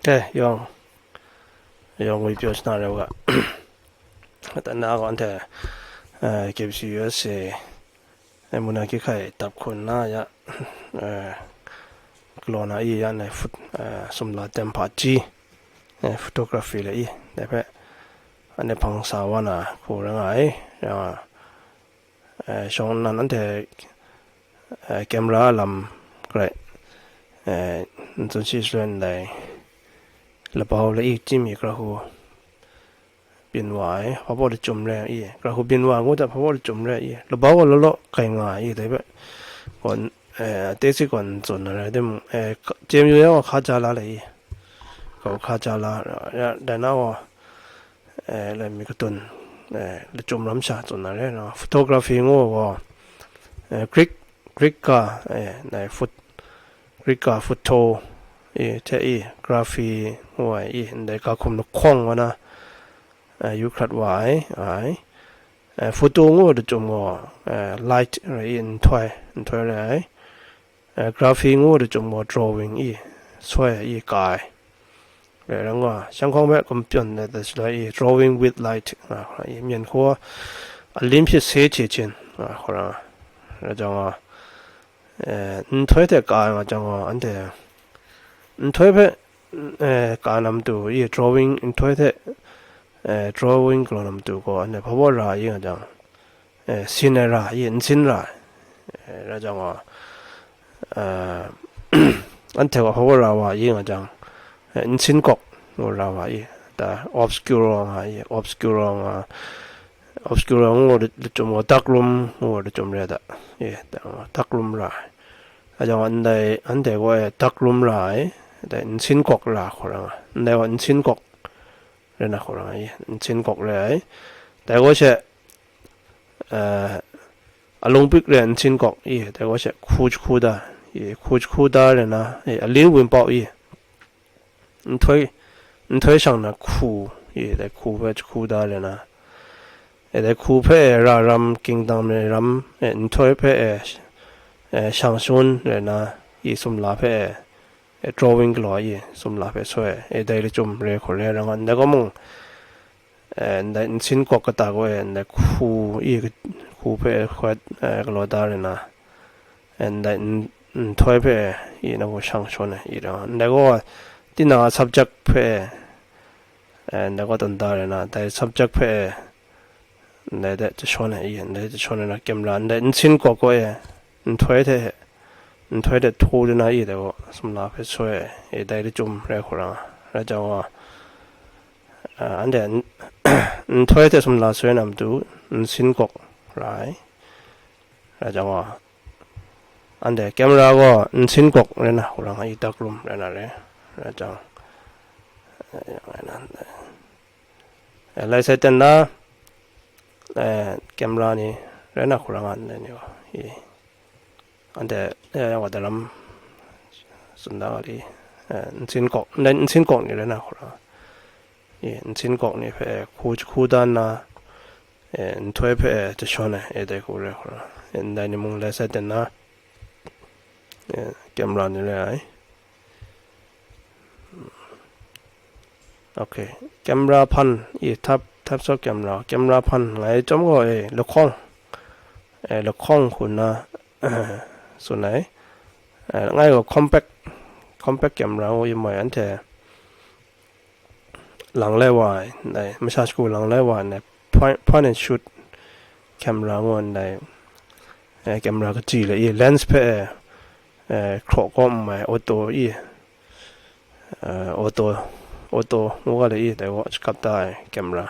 네, 영, 영 위비오스나라고. 나, 나한테, 에, 케이비에스 유에스에이, 에, 문화기카에 답콘나야, 에, 글로나 이야 네 풋, 에, 솜라 템파지, 에, 포토그래피 레이, 네 페, 안에 방사와나, 고랑아이, 야, ເອີ ຊ່ວງນັ້ນອັນແທ້ ເອີ ກາເມຣາລຳ ເອີ ຈົນຊິເຊີນໄດ້ ລະເບົາລະອີກຈິມີກະຫູ ປິ່ນຫວາຍ ພະບໍລິຈຸມແລອີກ ກະຫູປິ່ນຫວາຍ ງູຕະພະບໍລິຈຸມແລອີກ ລະເບົາລະເລາະໄກງາອີກ ແຕ່ແບບ ກ່ອນ ເອີ ເຕຊິກ່ອນຈົນນະ ແຕ່ ເອີ ເຈມຢູ່ແລ້ວຄາຈາລາລະອີກ ເຂົາຄາຈາລາ ໄດນາວ ເອີ ແລະ ມີກາຕຸນ ເອີ ລະຈຸມລຳຊາຕົນນັ້ນແຫຼະເນາະ ໂຟໂຕກຣາຟີງູກໍ ເອີ ກຣິກ ກຣິກກາ ເອີ ໃນຟຸດ ກຣິກກາຟຸດໂທ ເອີ ແທອີກຣາຟີງວຍ ເອີ ໄດ້ກາຄຸມນະຄອງວະນະ ເອີ ຢູຄລັດວາຍ ອາຍ ເອີ ໂຟໂຕງູລະຈຸມງໍ ເອີ ໄລທ ເອີ ເອັນທວຍ ເອັນທວຍ ເອີ ກຣາຟີງວ ລະຈຸມງໍ ດຣໍວິງ ອີ ຊ່ວຍ ອີ ກາຍ ເອີ ລະງວ ຊ່າງຂອງແບບກຳປຽນ ແຕ່ ແຕ່ ດຣໍວິງ ວິດ ໄລທ ອາ ມຽນຄົວ ອາລິມພິເສ ເຈເຈນ ອາ ໂຄລາ ລະຈັ່ງວ່າ ເອີ ເອັນທວຍແທ້ກາຍ ລະຈັ່ງວ່າ ອັນແທ້ ເອັນທວຍແທ້ ເອີ ການຳຕູ ອີ ດຣໍວິງ ເອັນທວຍແທ້ ເອີ ດຣໍວິງ ການຳຕູ ກໍ ອັນແທ້ ພາວເວີລາ ອີ ລະຈັ່ງ ເອີ ຊິນເນລາ ເອີ ຊິນລາ ເອີ ລະຈັ່ງວ່າ ເອີ ອັນແທ້ວ່າພາວເວີລາວາ ອີ ລະຈັ່ງ ເອີ ຊິນກອກ ໂນລາວາ ອີ ຕາ ອອບສະກູຣອງ ອີ ອອບສະກູຣອງ ອາ ອອບສະກູຣອງ ໂນລະຈຸມ ໂນດັກລຸມ ໂນລະຈຸມເຣດາ ເອີ ດັກລຸມລາ ລະຈັ່ງວ່າ ອັນໃດ ອັນໃດວ່າດັກລຸມລາ ແຕ່ຊິນກອກລາ ໂຄລາ ອັນໃດວ່າຊິນກອກ ເລນາໂຄລາງ ເອັນຊິນກອກເລຍ ແຕ່ກໍແຊະ ເອີ ອາລົງປິກເລນຊິນກອກ ອີ ແຕ່ກໍແຊະ ຄູຈຄູດາ ອີ ຄູຈຄູດາເລນາ ເອີ ອາລິງວິມປາວ ອີ ເອັນທວຍ ເອັນທວຍຊ່າງນາ ຄູ ອີ ແຕ່ຄູເວຈຄູດາເລນາ ເອີ ແຕ່ຄູເພລາລຳ ກິງດັງເມລຳ ເອີ ເອັນທວຍເພ ເອີ ຊ່າງຊຸນເລນາ ອີ ຊຸມລາເພ ເອີ ດຣໍວິງກະລໍ ອີ ຊຸມລາເພຊ່ວຍ ເອີ ໄດ້ລະຈຸມເລໂຄເລລະງອນ ແຕ່ກໍມຸງ ເອີ ໄດ້ຊິນກອກກະຕາໂກ ເອີ ໄດ້ຄູ ອີ ຄູເພ ເອີ ກະລໍດາເລນາ ເອີ ໄດ້ ເອັນ ເອັນທວຍເພ ອີ ນະໂກຊ່າງຊົນ ອີ ແລ້ວ ແລ້ວກໍຕິນາ ຊັບເຈັກເພ ເອີ ແລ້ວກໍຕັນດາເລນາ ໄດ້ຊັບເຈັກເພ ໄດ້ ໄດ້ຈະຊອນໃຫ້ອີກ ໄດ້ຈະຊອນໃຫ້ນະ ເກມລານ ໄດ້ຊິນກອກກໍເອ ເອັນທວຍເທ ເອັນທວຍເທທູເດນາອີກ ແຕ່ກໍສຳລັບເພຊ່ວຍເອ ໄດ້ໄດ້ຈຸ່ມແລໂຄລາ ແລະ ເຈົ້າກໍ ອາ ອັນເດ ເອັນທວຍເທສຳລັບຊ່ວຍນຳຕູ ຊິນກອກຫຼາຍ ແລະ ເຈົ້າກໍ ອາ ເກມລາກໍຊິນກອກເລີຍນະ ໂຄລາອີກຕັກລຸມແລະນະເລ ແລະ ເຈົ້າ ເອີ ໄລ່ໃສ່ເຕັນລາ ເອີ ເກມລານີ້ເລີຍນະ ໂຄລາງານເລີຍນີ້ ອາ ອັນເດ ເອີ ວ່າແຕ່ລຳ ສຸນດາວະລີ ເອີ ຊິນກອກ ໄດ້ຊິນກອກນີ້ເລີຍນະ ໂຄລາ ເອີ ຊິນກອກນີ້ເພ ຄູ ຄູດານນາ ເອີ ທວຍເພຈະຊອນເອ ເອ ໄດ້ຄູເລີຍ ໂຄລາ ເອີ ໄດ້ນີ້ມຸງໄລ່ໃສ່ເຕັນລາ ເອີ ເກມລານີ້ເລີຍ ໂອເຄ ເກມລາພັນ ອີກທັບ ທັບຊອກເກມລາ ເກມລາພັນ ໄງຈົມກໍເອ ລະຄອງ ເອ ລະຄອງຄຸນນາ ເອີ ສ່ວນໃດ ເອີ ໄງກໍຄອມແປັກ ຄອມແປັກເກມລາ ໂອ ອີມອຍອັນແທ ຫຼັງແລວວາຍ ໃນ ມາຊາສກູ ຫຼັງແລວວາຍ ໃນ ພອຍ ພອຍເນັດຊຸດ ເກມລາງວນໃດ ເອີ ເກມລາກະຈີເລີຍ ເອ ເລນສເພ ເອີ ໂຄຣກໍມາ ໂອໂຕ ອີ ເອີ ໂອໂຕ ໂອໂຕ ງວນເລີຍ ອີ ແຕ່ວ່າກັບຕາຍເກມລາ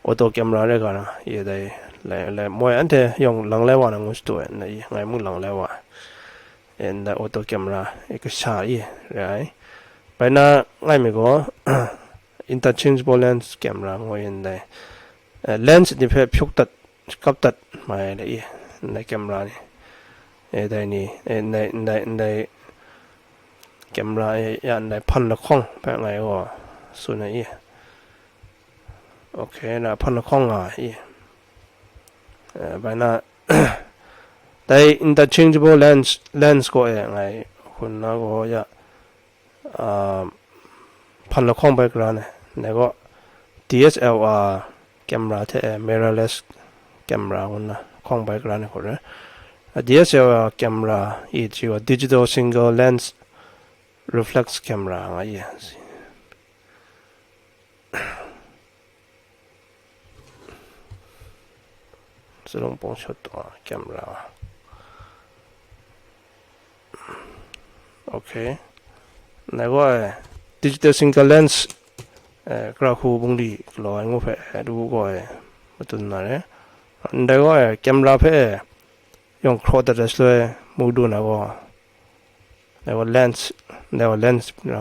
ໂອໂຕເກມລາເລີຍກະນະ ເອີ ໄດ້ ແລະ ແລະ ມວຍອັນເທ ຍົງຫຼັງແລວວານະ ງວນສະຕົວ ໃນ ໄງມຸງຫຼັງແລວວາ ເອັນ ໄດ້ໂອໂຕເກມລາ ເອກະຊາ ອີ ໄດ້ ໄປໜ້າ ໄງມີກໍ interchangeable lens camera ໂອເອັນໄດ້ ເອີ ເລນສນີ້ເພ ພຽກຕັດ ກັບຕັດມາໄດ້ອີ ໃນເກມລານີ້ ເອີ ໄດ້ນີ້ ເອີ ໃນ ໃນ ໃນເກມລາ ເອີ ຍານໄດ້ພັນລະຄອງ ແປະໄງກໍສູນອີ ໂອເຄ ລະພັນລະຄອງອາ ເອີ ໄປໜ້າ ໄດ້ interchangeable lens lens ກໍເອ ໄງ ຄຸນນາກໍຢາ ອາ ພາລະຂອງ background ນະ ແລ້ວກໍ DSLR camera ແທ້ mirrorless camera ພຸ້ນນະ ຂອງ background ນີ້ພຸ້ນນະ DSLR camera ອີກຊື່ວ່າ digital single lens reflex camera ອາ ສະຫຼົງປົງຊົດຕົວ camera ໂອເຄ ແລ້ວກໍ digital single lens ເອີ ກຣາຄູບຸງດີ ກລອຍງູແພ ດູກອຍ ມາຕຸນນາເນ ແລ້ວກໍ camera ແພ ຢອງໂຄຣດຕະເດສເລີຍ ມູດູນາກໍ ແລ້ວກໍ lens ແລ້ວກໍ lens ນະ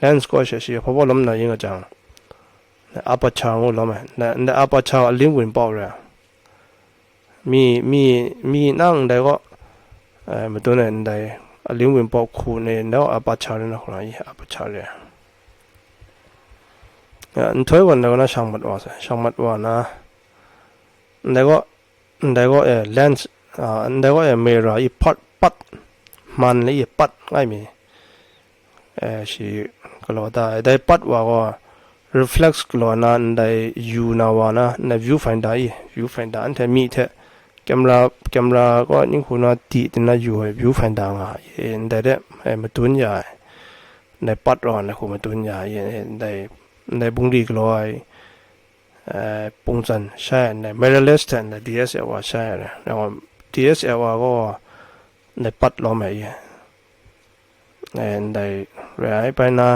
lens ກໍເສຍ ເພາະວ່າລຳນະຍິງກະຈັງ aperture ງູລຳ ແລະ aperture ອາລິງວິນປອກເລີຍ ມີ ມີ ມີໜັງໃດກໍ ເອີ ມາຕົວນັ້ນໃດ ອາລິງວິນປອກຄູໃນແນວ aperture ນະ ອາເປີເຈີເລີຍ ອັນຖ້ວຍວັນໃດກໍນະ ຊ່າງມັດວ່າ ຊ່າງມັດວ່ານະ ໃດກໍ ໃດກໍ ເອີ lens ອາ ໃດກໍ ເອີ mirror ອີ ປັດ ປັດ ມັນ ລະ ອີ ປັດ ງ່າຍມີ ເອີ ຊິກະໂລຕາ ໄດ້ປັດວ່າກໍ reflex ກະໂລນາ ໄດ້ຢູນາວານາ ໄດ້ viewfinder ອີ viewfinder ອັນແທ້ມີແທ້ camera camera ກໍຍິງຄູນາຕິຕິນາຢູ່ viewfinder ງາ ເອັນໄດ້ເດ້ ເອີ ມາຕຸນຍາ ໄດ້ປັດອອນ ໄດ້ຄູມາຕຸນຍາ ເອັນໄດ້ ໄດ້ບຸງດີກະໂລ ເອີ ປຸງຈັນ ໃຊ້ ໄດ້ mirrorless ແທນ ໄດ້ DSLR ໃຊ້ ແລ້ວກໍ DSLR ກໍໄດ້ປັດລອມ ເອີ ໄດ້ ໄດ້ໄປນະ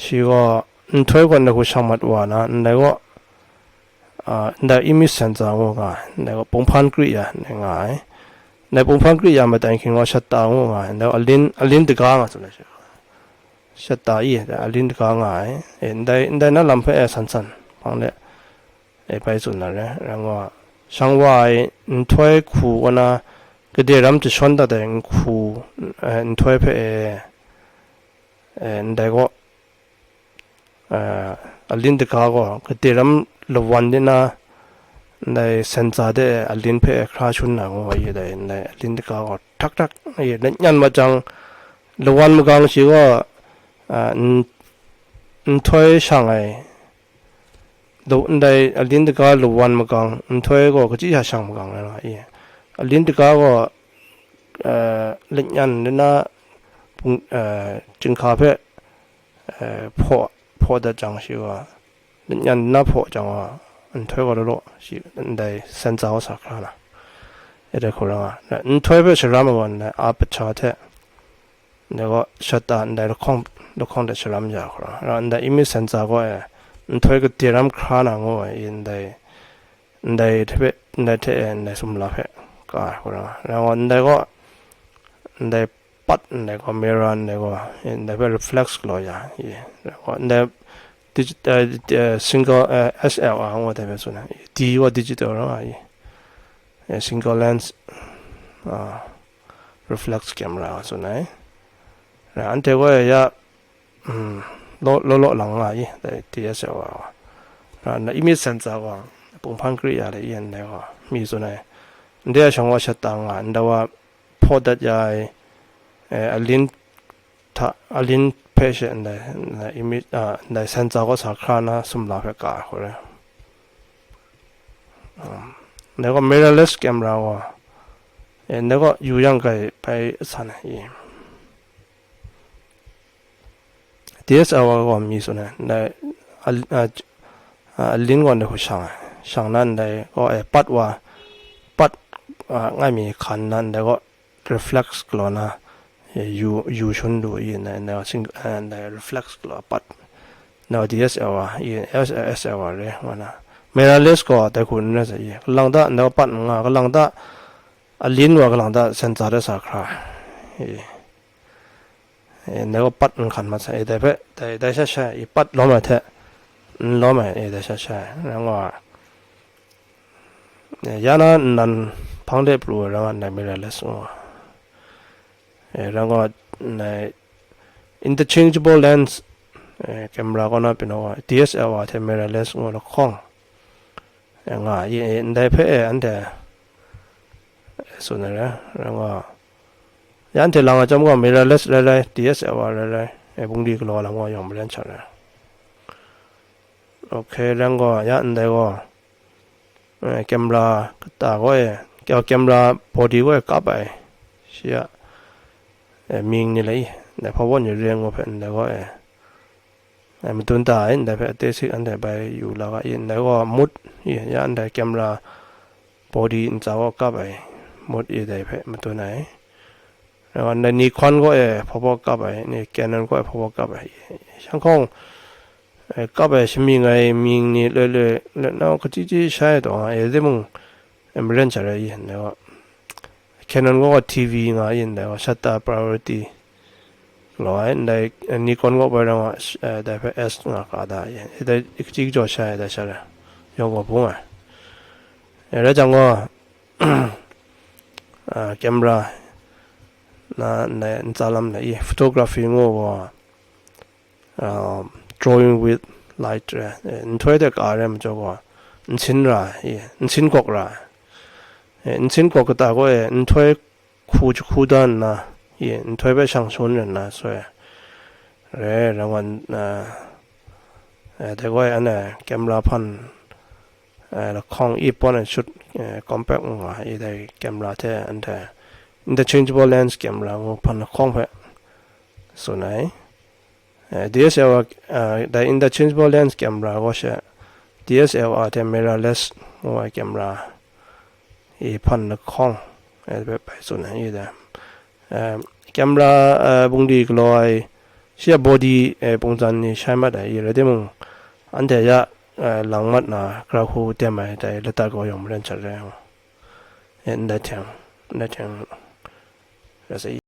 ຊິກໍ ອັນຖ້ວຍກໍໄດ້ຄູຊ່າງມັດວ່ານະ ອັນໃດກໍ ອາ ໄດ້ image sensor ງູງ່າຍ ແລ້ວກໍ ປົງພັນກຣິຍາ ໄດ້ງ່າຍ ໄດ້ ປົງພັນກຣິຍາ ມາແຕ່ງຄິງກໍ shutter ງູງ່າຍ ແລ້ວ ອາລິນ ອາລິນຕະກາງ shutter ອີ ອາລິນຕະກາງ່າຍ ເຫັນໄດ້ ໄດ້ນະລຳເພແອສັນໆ ຟັງເດ້ ເອ ໄປສຸດນັ້ນແຫຼະ ແລ້ວກໍ ຊ່າງວ່າຍ ອັນຖ້ວຍຄູກໍນະ ກະເດຣຳຈະຊົນຕາແດງຄູ ເອີ ອັນຖ້ວຍເພແອ ເອີ ອັນໃດກໍ ເອີ ອາລິນຕະກາກໍ ກະເດຣຳລະວັນເດນາ ໄດ້ sensor ເດ ອາລິນເພແອຄຣາຊຸນນາງວາຍ ໄດ້ ໄດ້ ອາລິນຕະກາກໍ ທັກໆ ໄດ້ຍັນມາຈັງ ລະວັນມະກັງຊິກໍ ອາ ອັນ ອັນຖ້ວຍຊ່າງໄອ ໂດ ໄດ້ ອາລິນຕະກາ ລະວັນມະກັງ ອັນຖ້ວຍກໍ ກະຈິຫາຊ່າງມະກັງ ລະອາລິນຕະກາກໍ ເອີ ລະຍັນນະ ປຸງ ເອີ ຈຶ່ງຄາເພ ເອີ ເພາະ ເພາະດາຈັງຊິວ່າ ລະຍັນນະເພາະຈັງວ່າ ອັນຖ້ວຍກໍໂລໆ ຊິ ໄດ້ sensor ສາຂານະ ເອ ໄດ້ໂຄລະງາ ອັນຖ້ວຍເພຊະລາມກ່ອນ ອາເປີເຈີແທ້ ແລ້ວກໍ shutter ໄດ້ລະຄອງ ລະຄອງໄດ້ສະລາມຢາວ ແລ້ວໄດ້ image sensor ກໍ ເອີ ອັນຖ້ວຍກະເຕຍລຳຄານາງໂງ່ ໄດ້ ໄດ້ເທ ໄດ້ເທ ໄດ້ສຸມລາເພກາ ແລ້ວໄດ້ກໍ ໄດ້ປັດ ໄດ້ກໍ mirror ໄດ້ກໍ ໄດ້ເພ reflex ກໍຢາ ແລ້ວກໍໄດ້ digital ເອີ single ເອີ SLR ກໍໄດ້ເພສຸນ ດີວ່າ digital ລະ single lens ອາ reflex camera ສ່ວນໃນ ແລະ ອັນເທກວ່າ ອືມ ໂລ ໂລ ໂລຫຼັງງາຍ ໄດ້ DSLR ອາ image sensor ກໍ ປຸງພັນກຣິຍາລະອຽດ ແລ້ວກໍມີສ່ວນໃນ ເດຊອງວ່າ shutter ງານ ແຕ່ວ່າ ໂພດັດຍາຍ ເອີ ອາລິນ ທະ ອາລິນ ເພເຊນ ໄດ້ ໄດ້ image ອາ ໄດ້ sensor ກໍສາຄານະ ສຸມລາເພກາ ໂຄເລ ອາ ແລ້ວກໍ mirrorless camera ກໍ ເອີ ແລ້ວກໍຢູ່ຢ່າງໄກໄປສັນອີກ DSLR ກໍມີສ່ວນໃນ ອາ ອາ ອາ ອາລິນກໍໄດ້ຮູ້ຊ່າງ ຊ່າງນັ້ນໄດ້ກໍ ເອີ ປັດວ່າ ປັດ ອາ ງ່າຍມີຄັນນັ້ນໄດ້ກໍ reflex ກໍລະນະ ເອີ ຢູ່ ຢູ່ຊົນດູອີ ໃນ ໃນ single ເອີ ໃນ reflex ກໍລະປັດ ໃນ DSLR ອີ SLR ເລີຍວ່ານະ mirrorless ກໍໄດ້ຄູນະ ກຳລັງຕະ ແລ້ວປັດງາ ກຳລັງຕະ ອາລິນວ່າ ກຳລັງຕະ sensor ໄດ້ສາຄາ ເອີ ເອີ ແລ້ວກໍປັດມັນຂັນມາໃສ່ ໄດ້ເພ ໄດ້ ໄດ້ຊະຊະ ອີ ປັດລອມແທ້ ລອມ ເອີ ໄດ້ຊະຊະ ແລ້ວກໍ ເອີ ຢານະ ນັ້ນ ພັງເດບລູ ແລ້ວກໍໄດ້ mirrorless ເອີ ແລ້ວກໍໃນ interchangeable lens ເອີ camera ກໍນະ ເປັນ DSLR ແທ້ mirrorless ງວດລະຂອງ ງ່າຍ ໄດ້ເພ ອັນແທ້ ສ່ວນນັ້ນແຫຼະ ແລ້ວກໍ ຢ່າງທີ່ຫຼັງຈຳກໍ mirrorless ໄດ້ DSLR ໄດ້ 에, ܒܘܢ ܕܝ ܓܠܘ ܠܗ ܘ ܝܘܢ ܒܪܢ ܫܪ. ܐܘ ܟܝ, ܠܢ ܓܘ ܝܐ ܐܢ ܕܝ ܓܘ. ܐ, camera ܩܛܥ ܓܘ ܐ، ܟܐ camera body ܓܘ ܐ ܩܦ ܐ. ܫܝܐ. ܐ، ܡܝܢ ܢܝ ܠܗ ܝ. ܕܝ ܦܘܢ ܝܘܢ ܪܝܢ ܓܘ ܦ ܐܢ ܕܝ ܓܘ ܐ. ܐ، ܡܕܘܢ ܕܐ ܐܢ ܕܝ ܦ ܐ ܬܝ ܣܝ ܐܢ ܕܝ ܒܝ ܝܘ ܠܗ ܐ ܐܢ ܕܝ ܓܘ mode ܝ. ܝܐ ܐܢ ܕܝ camera body ܐܢ ܕܝ ܓܘ ܩܦ ܐ. mode ܝ ܕܝ ܦ ܡܕܘܢ ܐ ܝ. ܐܢ ܕܝ ܢܝܟܘܢ ܓܘ ܐ ܦܘ ܦܘ ܩܦ ܐ، ܢܝ ܟܢܢ ܓܘ ܐ ܦܘ ܦܘ ܩܦ ܐ. ܫܢ ܟܘܢ، ܐ، ܩܦ ܐ ܫܡܝ ܢܝ ܡܝܢ ܢܝ ܠܐ ܠܐ ܠܐ ܢܘ ܟܐ ܟܝ ܟܝ ܫܝܐ ܕܘ ܐ، ܐ، ܕܝ ܡܘܢ، ܐ، ܡܪܢ ܫܪ ܝ ܢܝ ܘ. ܟܢܢ ܓܘ ܬܝ ܒܝ ܢܝ ܝܢ ܕܝ ܘ shutter priority ܠܘ ܐ ܝܢ ܕܝ، ܐ، ܢܝܟܘܢ ܓܘ ܒܪܢ ܘ، ܐ، ܕܝ ܦ ܐ ܐܣ ܢܝ ܩܕܐ ܝܢ. ܐ ܕܝ ܟܐ ܟܝ ܓܘ ܫܝܐ ܕܝ ܫܪ. ܝܘܢ ܓܘ ܒܘܢ ܐ. ܐ، ܪܓܢ ܓܘ ܐ، camera ܢܐ، ܢܐ، ܢܨܠܡ ܠܗ ܝ photography ܢܘ ܘ، ܐ، drawing with light ܪܐ، ܐ، ܢܬܘܝ ܕܐ ܩܐ ܪܐ ܡܓܘ ܘ، ܢܣܝܢ ܪܐ ܝ، ܢܣܝܢ ܩܘܩ ܪܐ. ܐ، ܢܣܝܢ ܩܘܩ ܩܛܥ ܓܘ ܐ، ܢܬܘܝ ܟܘ ܟܘ ܕܢ ܢܐ، ܝ، ܢܬܘܝ ܒܐ ܫܢ ܫܘܢ ܝܢ ܢܐ ܣܘܝ. ܪܐ، ܪܢ ܘܢ، ܐ، ܐ، ܕܝ ܓܘ ܐ ܐܢ ܐ، camera ܦܢ ܐ، ܠܟܘܢ ܐܝܦܘܢ ܐܢ ܫܘܬ، ܐ، compact ܢܘ ܐ، ܝ ܕܝ camera ܬܐ ܐܢ ܕܝ interchangeable lens camera ܢܘ ܦܢ ܠܟܘܢ ܦܐ ܣܘܢ ܐܝ. ܐ، ܕܝ ܐܣ ܐܠ ܐܪ، ܐ، ܕܝ interchangeable lens camera ܓܘ ܫܐ، ܕܝ ܐܣ ܐܠ ܐܪ ܬܐ mirrorless ܢܘ ܐ camera ܝ ܦܢ ܠܟܘܢ ܐ ܒܐ ܦܐ ܣܘܢ ܐܝ ܕܝ. ܐ، camera، ܐ، ܒܘܢ ܕܝ ܓܠܘ ܐܝ، ܫܝܐ body، ܐ، ܒܘܢ ܙܢ ܢܝ ܫܝ ܡܕ ܐܝ ܪܕܝ ܡܘܢ، ܐܢ ܕܝ ܝܐ، ܐ، ܠܢ ܡܕ ܢܐ ܟܪܘ ܗܘ ܕܝ ܡܐ ܕܝ ܠܐ ܬܐ ܓܘ ܝܘܢ ܡܪܢ ܫܪ ܝܘܢ. ܐ، ܐܢ ܕܝ ܬܝܢ، ܐܢ ܕܝ ܬܝܢ، ܪܣ ܐܝ.